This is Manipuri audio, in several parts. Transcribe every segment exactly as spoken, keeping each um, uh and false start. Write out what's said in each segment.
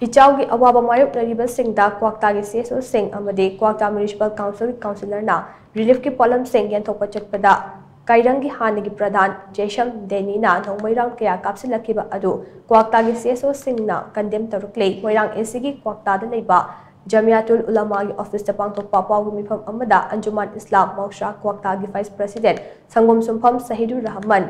ꯏꯆꯥꯎꯒꯤ ꯑꯋꯥꯕ ꯃꯥꯌꯣꯛꯅꯔꯤꯕꯁꯤꯡꯗ ꯀ꯭ꯋꯥꯛꯇꯥꯒꯤ ꯁꯤ ꯑꯦꯁ ꯑꯣꯁꯤꯡ ꯑꯃꯗꯤ ꯀ꯭ꯋꯥꯛꯇꯥ ꯃ꯭ꯌꯨꯅꯤꯁꯤꯄꯥꯜ ꯀꯥꯎꯟꯁꯤꯜꯒꯤ ꯀꯥꯎꯟꯁꯤꯂꯔꯅ ꯔꯤꯂꯤꯐꯀꯤ ꯄꯣꯠꯂꯝꯁꯤꯡ ꯌꯦꯟꯊꯣꯛꯄ ꯆꯠꯄꯗ ꯀꯥꯏꯔꯪꯒꯤ ꯍꯥꯟꯅꯒꯤ ꯄ꯭ꯔꯙꯥꯟ ꯖꯦꯁꯝ ꯗꯦꯅꯤꯅ ꯅꯣꯡꯃꯩ ꯔꯥꯎꯟ ꯀꯌꯥ ꯀꯥꯞꯁꯤꯜꯂꯛꯈꯤꯕ ꯑꯗꯨ ꯀ꯭ꯋꯥꯛꯇꯥꯒꯤ ꯁꯤ ꯑꯦꯁ ꯑꯣꯁꯤꯡꯅ ꯀꯟꯗꯦꯝ ꯇꯧꯔꯛꯂꯦ꯫ ꯃꯣꯏꯔꯥꯡ ꯑꯦ ꯁꯤꯒꯤ ꯀ꯭ꯋꯥꯛꯇꯥꯗ ꯂꯩꯕ ꯖꯃꯤꯌꯥꯇꯨꯜ ꯎꯂꯃꯥꯒꯤ ꯑꯣꯐꯤꯁꯇ ꯄꯥꯡꯊꯣꯛꯄ ꯄꯥꯎꯒꯤ ꯃꯤꯐꯝ ꯑꯃꯗ ꯑꯟꯖꯨꯃꯥꯟ ꯏꯁꯂꯥꯝ ꯃꯧꯁꯥ ꯀ꯭ꯋꯥꯛꯇꯥꯒꯤ ꯚꯥꯏꯁ ꯄ꯭ꯔꯁꯤꯗꯦꯟꯠ ꯁꯪꯒꯣꯝ ꯁꯨꯝꯐꯝ ꯁꯍꯤꯗꯨꯔ ꯔꯍꯃꯟ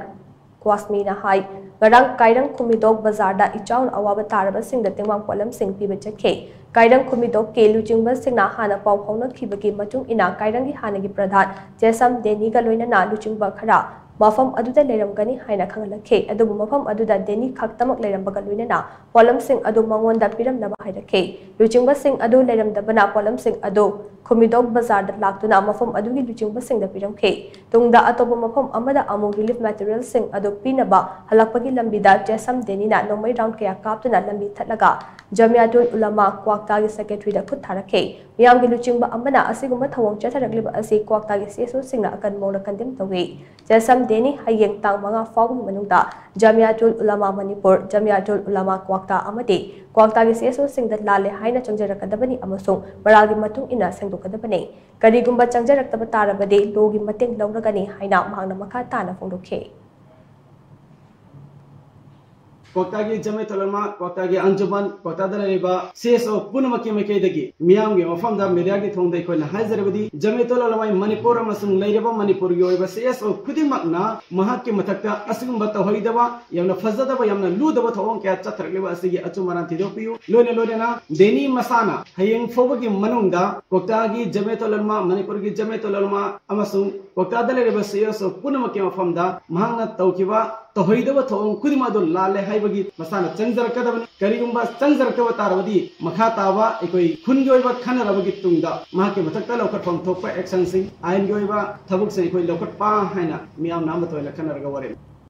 ꯀ꯭ꯋꯥꯁꯃꯤꯅ ꯍꯥꯏ, ꯉꯔꯥꯡ ꯀꯥꯏꯔꯪ ꯈꯨꯃꯤꯗꯣꯛ ꯕꯖꯥꯔꯗ ꯏꯆꯥꯎꯅ ꯑꯋꯥꯕ ꯇꯥꯔꯕꯁꯤꯡꯗ ꯇꯦꯡꯕꯥꯡ ꯄꯣꯠꯂꯝꯁꯤꯡ ꯄꯤꯕ ꯆꯠꯈꯤ꯫ ꯀꯥꯏꯔꯪ ꯈꯨꯃꯤꯗꯣꯛꯀꯤ ꯂꯨꯆꯤꯡꯕꯁꯤꯡꯅ ꯍꯥꯟꯅ ꯄꯥꯎ ꯐꯥꯎꯅꯈꯤꯕꯒꯤ ꯃꯇꯨꯡ ꯏꯟꯅ ꯀꯥꯏꯔꯪꯒꯤ ꯍꯥꯟꯅꯒꯤ ꯄ꯭ꯔꯙꯥꯟ ꯖꯦꯁꯝ ꯗꯦꯅꯤꯒ ꯂꯣꯏꯅꯅ ꯂꯨꯆꯤꯡꯕ ꯈꯔ ꯃꯐꯝ ꯑꯗꯨꯗ ꯂꯩꯔꯝꯒꯅꯤ ꯍꯥꯏꯅ ꯈꯪꯍꯜꯂꯛꯈꯤ꯫ ꯑꯗꯨꯕꯨ ꯃꯐꯝ ꯑꯗꯨꯗ ꯗꯦꯅꯤ ꯈꯛꯇꯃꯛ ꯂꯩꯔꯝꯕꯒ ꯂꯣꯏꯅꯅ ꯄꯣꯠꯂꯝꯁꯤꯡ ꯑꯗꯨ ꯃꯉꯣꯟꯗ ꯄꯤꯔꯝꯅꯕ ꯍꯥꯏꯔꯛꯈꯤ꯫ ꯂꯨꯆꯤꯡꯕꯁꯤꯡ ꯑꯗꯨ ꯂꯩꯔꯝꯗꯕꯅ ꯄꯣꯠꯂꯝꯁꯤꯡ ꯑꯗꯨ ꯈꯨꯃꯤꯗꯣꯛ ꯕꯖꯥꯔꯗ ꯂꯥꯛꯇꯨꯅ ꯃꯐꯝ ꯑꯗꯨꯒꯤ ꯂꯨꯆꯤꯡꯕꯁꯤꯡꯗ ꯄꯤꯔꯝꯈꯤ꯫ ꯇꯨꯡꯗ ꯑꯇꯣꯞꯄ ꯃꯐꯝ ꯑꯃꯗ ꯑꯃꯨꯛ ꯔꯤꯂꯤꯐ ꯃꯦꯇꯔꯤꯌꯦꯜꯁꯤꯡ ꯑꯗꯨ ꯄꯤꯅꯕ ꯍꯜꯂꯛꯄꯒꯤ ꯂꯝꯕꯤꯗ ꯖꯦꯁꯝ ꯗꯦꯅꯤꯅ ꯅꯣꯡꯃꯩ ꯔꯥꯎꯟ ꯀꯌꯥ ꯀꯥꯞꯇꯨꯅ ꯂꯝꯕꯤ ꯊꯠꯂꯒ ꯖꯃꯤꯌꯥꯇꯨꯜ ꯎꯂꯃꯥ ꯀ꯭ꯋꯥꯛꯇꯥꯒꯤ ꯁꯦꯀ꯭ꯔꯦꯇꯔꯤꯗ ꯈꯨꯠ ꯊꯥꯔꯛꯈꯤ꯫ ꯃꯤꯌꯥꯝꯒꯤ ꯂꯨꯆꯤꯡꯕ ꯑꯃꯅ ꯑꯁꯤꯒꯨꯝꯕ ꯊꯧꯑꯣꯡ ꯆꯠꯊꯔꯛꯂꯤꯕ ꯑꯁꯤ ꯀ꯭ꯋꯥꯛꯇꯥꯒꯤ ꯁꯤ ꯑꯦꯁ ꯑꯣꯁꯤꯡꯅ ꯑꯀꯟꯕ ꯃꯑꯣꯡꯗ ꯀꯟꯗꯦꯝ ꯇꯧꯏ꯫ ꯖꯦꯁꯝ ꯗꯦꯅꯤ ꯍꯌꯦꯡ ꯇꯥꯡ ꯃꯉꯥ ꯐꯥꯎꯕꯒꯤ ꯃꯅꯨꯡꯗ ꯖꯃꯤꯌꯥꯇꯨꯜ ꯎꯂꯃꯥ ꯃꯅꯤꯄꯨꯔ, ꯖꯃꯤꯌꯥꯇꯨꯜ ꯎꯂꯃꯥ ꯀ꯭ꯋꯥꯛꯇꯥ ꯑꯃꯗꯤ ꯀ꯭ꯋꯥꯛꯇꯥꯒꯤ ꯁꯤ ꯑꯦꯁ ꯑꯣꯁꯤꯡꯗ ꯂꯥꯜꯂꯦ ꯍꯥꯏꯅ ꯆꯪꯖꯔꯛꯀꯗꯕꯅꯤ ꯑꯃꯁꯨꯡ ꯃꯔꯥꯜꯒꯤ ꯃꯇꯨꯡ ꯏꯟꯅ ꯁꯦꯡꯗꯣꯛꯀꯗꯕꯅꯤ꯫ ꯀꯔꯤꯒꯨꯝꯕ ꯆꯪꯖꯔꯛꯇꯕ ꯇꯥꯔꯕꯗꯤ ꯂꯣꯒꯤ ꯃꯇꯦꯡ ꯂꯧꯔꯒꯅꯤ ꯍꯥꯏꯅ ꯃꯍꯥꯛꯅ ꯃꯈꯥ ꯇꯥꯅ ꯐꯣꯡꯗꯣꯛꯈꯤ꯫ ꯀ꯭ꯋꯥꯛꯇꯥꯒꯤ ꯖꯃꯦꯇꯨꯜ ꯎꯂꯃꯥ, ꯀ꯭ꯋꯥꯛꯇꯥꯒꯤ ꯑꯟꯖꯨꯃꯟ, ꯀ꯭ꯋꯥꯛꯇꯥꯗ ꯂꯩꯔꯤꯕ ꯁꯤ ꯑꯦꯁ ꯑꯣ ꯄꯨꯝꯅꯃꯛꯀꯤ ꯃꯥꯏꯀꯩꯗꯒꯤ ꯃꯤꯌꯥꯝꯒꯤ ꯃꯐꯝꯗ ꯃꯦꯗꯤꯌꯥꯒꯤ ꯊꯣꯡꯗ ꯑꯩꯈꯣꯏꯅ ꯍꯥꯏꯖꯔꯕꯗꯤ ꯖꯃꯦꯇꯨꯜ ꯎꯂꯃꯥ ꯃꯅꯤꯄꯨꯔ ꯑꯃꯁꯨꯡ ꯂꯩꯔꯤꯕ ꯃꯅꯤꯄꯨꯔꯒꯤ ꯑꯣꯏꯕ ꯁꯤ ꯑꯦꯁ ꯑꯣ ꯈꯨꯗꯤꯡꯃꯛꯅ ꯃꯍꯥꯛꯀꯤ ꯃꯊꯛꯇ ꯑꯁꯤꯒꯨꯝꯕ ꯇꯧꯍꯩꯗꯕ, ꯌꯥꯝꯅ ꯐꯖꯗꯕ, ꯌꯥꯝꯅ ꯂꯨꯗꯕ ꯊꯧꯑꯣꯡ ꯀꯌꯥ ꯆꯠꯊꯔꯛꯂꯤꯕ ꯑꯁꯤꯒꯤ ꯑꯆꯨꯝ ꯑꯔꯥꯟ ꯊꯤꯗꯣꯛꯄꯤꯌꯨ꯫ ꯂꯣꯏꯅ ꯂꯣꯏꯅꯅ ꯗꯦꯅꯤ ꯃꯁꯥꯅ ꯍꯌꯦꯡ ꯐꯥꯎꯕꯒꯤ ꯃꯅꯨꯡꯗ ꯀ꯭ꯋꯥꯛꯇꯥꯒꯤ ꯖꯃꯦꯇꯨꯜ ꯎꯂꯃꯥ, ꯃꯅꯤꯄꯨꯔꯒꯤ ꯖꯃꯦꯇꯨꯜ ꯎꯂꯃꯥ ꯑꯃꯁꯨꯡ ꯀ꯭ꯋꯥꯛꯇꯥꯗ ꯂꯩꯔꯤꯕ ꯁꯤ ꯑꯦꯁ ꯑꯣ ꯄꯨꯝꯅꯃꯛꯀꯤ ꯃꯐꯝꯗ ꯃꯍꯥꯛꯅ ꯇꯧꯈꯤꯕ ꯇꯧꯍꯩꯗꯕ ꯊꯧꯑꯣꯡ ꯈꯨꯗꯤꯡꯃꯛ ꯑꯗꯨ ꯂꯥꯜꯂꯦ ꯍꯥꯏꯕꯒꯤ ꯃꯁꯥꯅ ꯆꯪꯖꯔꯛꯀꯗꯕꯅꯤ꯫ ꯀꯔꯤꯒꯨꯝꯕ ꯆꯪꯖꯔꯛꯇꯕ ꯇꯥꯔꯕꯗꯤ ꯃꯈꯥ ꯇꯥꯕ ꯑꯩꯈꯣꯏ ꯈꯨꯟꯒꯤ ꯑꯣꯏꯕ ꯈꯟꯅꯔꯕꯒꯤ ꯇꯨꯡꯗ ꯃꯍꯥꯛꯀꯤ ꯃꯊꯛꯇ ꯂꯧꯈꯠꯐꯝ ꯊꯣꯛꯄ ꯑꯦꯛꯁꯟꯁꯤꯡ, ꯑꯥꯏꯟꯒꯤ ꯑꯣꯏꯕ ꯊꯕꯛꯁꯤꯡ ꯑꯩꯈꯣꯏ ꯂꯧꯈꯠꯄ ꯍꯥꯏꯅ ꯃꯤꯌꯥꯝꯅ ꯑꯃꯠꯇ ꯑꯣꯏꯅ ꯈꯟꯅꯔꯒ ꯋꯥꯔꯦꯞ